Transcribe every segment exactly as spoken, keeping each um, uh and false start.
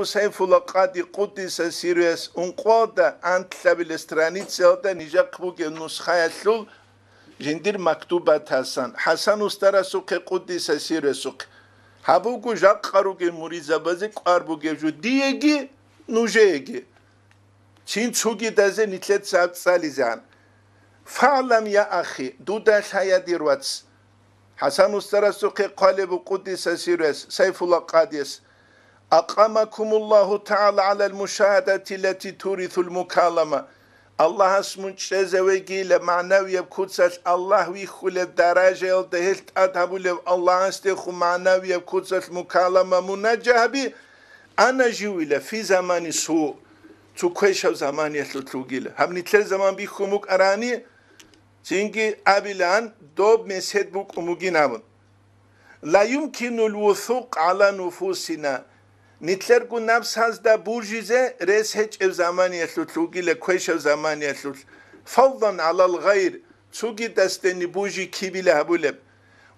Сайфулла Къади Къуддиса сирруяс ункъоялда анлъабилеб страницаялда нижехъ бугеб нусхаялъул жиндир мактубатасан, ХӀасан устарасухъе, Къуддиса сирруясухъе. Гьаб буго жакъа ругел муридзабазе кӀвар бугеб жо диеги, нужееги. Цин цугидазе нилъеца гьаб цӀализегӀан. ФагӀлам, я ахи, дуда лъая, дир вац. ХӀасан устарасухъе хъвалеб бу Къуддиса сирруяс, Сайфулла Къадияс: «Акъамакумуллагьу тагӀала гӀалал мушагьадати лати турисул мукалама». Аллагьас мун чӀезавегила магӀнавияб куцалъ Аллагь вихьулеб даражаялда гьелъ тӀад гьабулев Аллагьасдехун магӀнавияб куцалъ мукалама, мунажа гьаби, ана живила фи замани су, цо квешав заманиялъулъ вугила. Гьаб нилъер заман бихьун букӀарани, цинги абилан, доб месед букӀун бугин абун. Ла юмкинул вусукъ гӀала нуфусина. Нилъерго напсазда бужизе рес гьечӀеб заманиялъулъ вугила, квешав заманиялъулъ. Фаллан гӀалал гъайр, цугидасдени бужи кибила гьабулеб.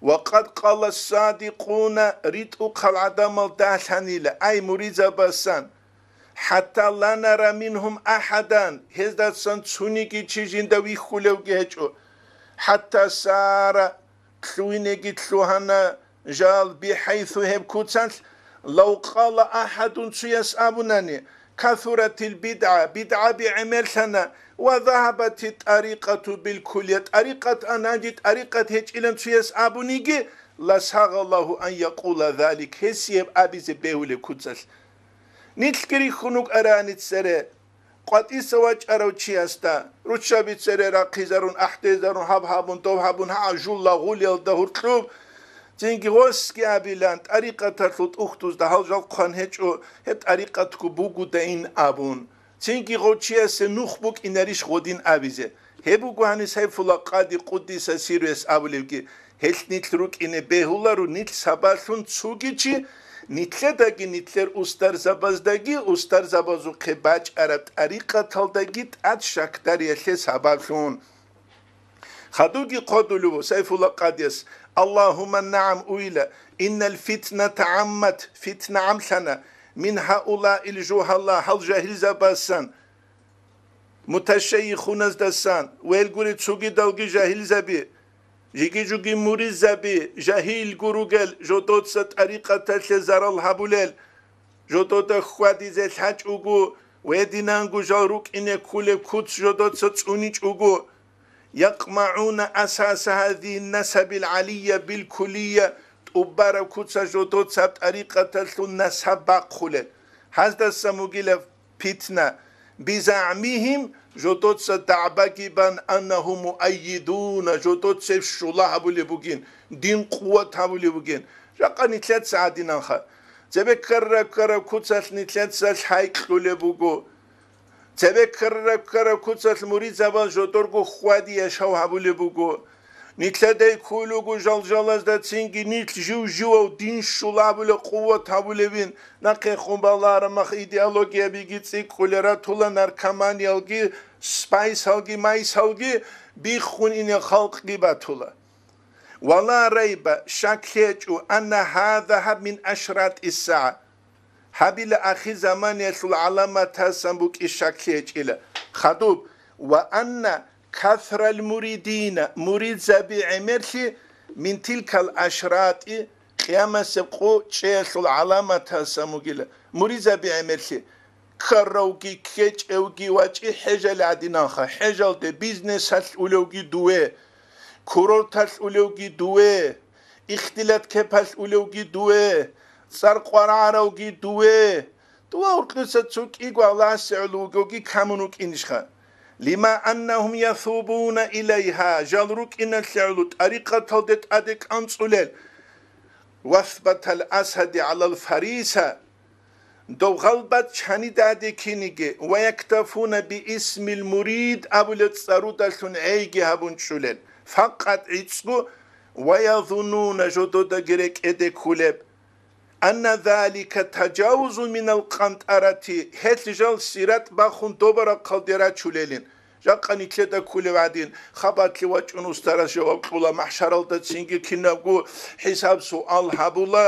Ва къад къала садикъуна, ритӀухъал гӀадамал дагьлъанила, ай муридзабасан. ХӀатта ла нара мингьум ахӀадан, гьездасан цониги чи жинда вихьулевги гьечӀо. ХӀатта сара, лъугьинеги лъугьана жал, бихӀайсу гьеб куцалъ, лав къала ахӀадун, цуяс абунани, касуратил бидгӀа, бидгӀаби гӀемерлъана, ва загьабати тӀарикъату билкуллия, тӀарикъат ананги тӀарикъат гьечӀилан цуяс абуниги, ла сагъаллагьу ан якъула залик, гьесие гьеб абизе бегьулеб куцалъ. Нилъги рихьун рукӀарани цере, къватӀиса вачӀарав чиясда, руччаби цере рахъизарун, ахӀдезарун, гьаб гьабун, дов гьабун, гьа, жулла гъулиялда гьуркьуб, цинги гъосги абилан, тӀарикъаталъул тӀухьдузда гьал жал хъван гьечӀо, гьеб тӀарикъатго бугодайин абун. Цинги гъов чиясе нух букӀинарищ гъодин абизе? Гьеб буго гьаниб Сайфулла Къади Къуддиса сирруяс абулебги, гьелъ нилъ рукӀине бегьуларо, нилъ сабаблъун цуги чи, нилъедаги, нилъер устарзабаздаги, устарзабазухъе бачӀараб тӀарикъаталдаги тӀад щакдариялъе сабаблъун. Хадуги хъодулев Сайфулла Къадияс: «Аллагьумма нагӀам, уйла, иннал фитната гӀаммат, фитна гӀамлъана, мин гьаулаил жугьала, гьал жагьилзабасан». Муташайихуназдасан, велгури цугидалги жагьилзаби, жиги-жуги муризаби, жагьилго ругел, жодоца тӀарикъаталъе зарал гьабулел, жодода хьвадизе лъачӀого, гьединанго жал рукӀине кколеб куц жодоца цӀуничӀого, якъмагӀуна асаса гьадин насабил гӀалия билкулия, тӀубараб куца жодоца тӀарикъаталъул насаб бахъулел. Гьаздасан бугила питна, бизагӀмигьим, жодоца дагӀбаги бан, аннагьум муаййидуна, жодоцеб щула гьабулеб бугин, дин къуват гьабулеб бугин. Жакъа нилъеца гьадинанха. Цебе ккараб-ккараб куцалъ нилъеца лъай кьулеб буго. Цебе ккараб-ккараб куцалъ муридзабаз жодорго хьвади яшав гьабулеб буго. Нилъедай кколего жалжалазда цинги нилъ жив-живав дин щула гьабулеб, къуват гьабулебин, нахъехун балагьараб мах идеологиябиги цӀикӀкӀулел ратула, наркоманиялги, спайсалги, майсалги биххун ине халкъги батула. Ва ла райба, щаклъи гьечӀо, анна гьаза гьаб мин ашратис сагӀа. Гьабила ахирзаманиялъул гӀаламатасан букӀин щаклъи гьечӀила. Хадуб, ва анна касрал муридина, муридзаби гӀемерлъи, мин тилкал ашрати, къиямасеб къо чӀеялъул гӀаламатасан бугила. Муридзаби гӀемерлъи, ккаравги, ккечӀевги вачӀи хӀежал гӀадинанха, хӀежалде бизнесалъ улевги дуе, курорталъ улевги дуе, ихтилат кепалъ улевги дуе, цӀар къварагӀаравги дуе, дова уркьуца цо кӀиго Аллагьасе гӀоло вугевги камун вукӀинищха? Лима аннагьум ятубуна илайгьа, жал рукӀиналъе гӀоло тӀарикъаталде тӀаде кӀанцӀулел, васбатал асади гӀалал фариса, дов гъалбат чанидаде киниги, ва яктафуна би исмил мурид абулеб цӀарудалъун гӀейги гьабун чӀулел, факъат гӀицӀго, ва язуннуна жододаги рекӀеде ккулеб, анна залика тажавузу минал къантӀарати, гьелъ жал сират бахун добарахъалде рачулелин, Жакъа нилъеда кколеб гӀадин, хабалъе вачӀун устарас жаваб кьула, махӀшаралда цинги кинабго хӀисаб-суал гьабула,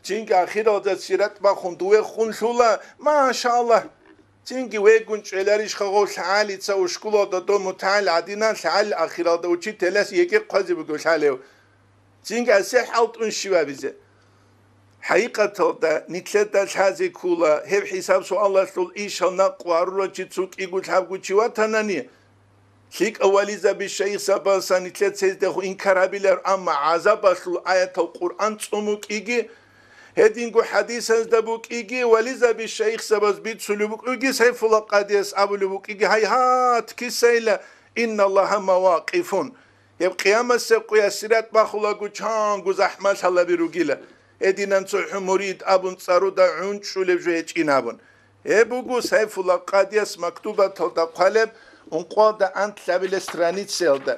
цинги ахиралда сират бахун довехун лъула, машаллагь. Цинги вегун чӀвеларищха гъов лъагӀалица ушкулалда дов мутагӀил гӀадинан, лъагӀалил ахиралда учителяс еге хъвазе бугев лъалев. Цинги асехӀ алтӀун щивабизе. ХӀакъикъаталда, нилъеда лъазе ккола, гьеб хӀисаб-суалалъул ишал накъ гьарурав чи цо кӀиго лъабго чи ватанани, лъикӀав вализаби шайихзабазасан нилъеца гьездехун инкар гьабилар, амма гӀазабалъул аятал Къуръан цӀун букӀиги, гьединго хӀадисазда букӀиги, вализаби шайихзабаз бицулеб букӀиги, Сайфулла къадияс абулеб букӀиги, гьайгьат, кисайила, инналлагьа мавакъифун. Гьеб къиямасеб къуя сират бахулаго чанго захӀмалъалаби ругила. Гьединан цохӀо мурид абун цӀаруда гӀунчӀулеб жо гьечӀин абун. Гьеб буго Сайфулла къадияс мактубаталда хъвалеб ункъоялда анлъабилеб страницаялда.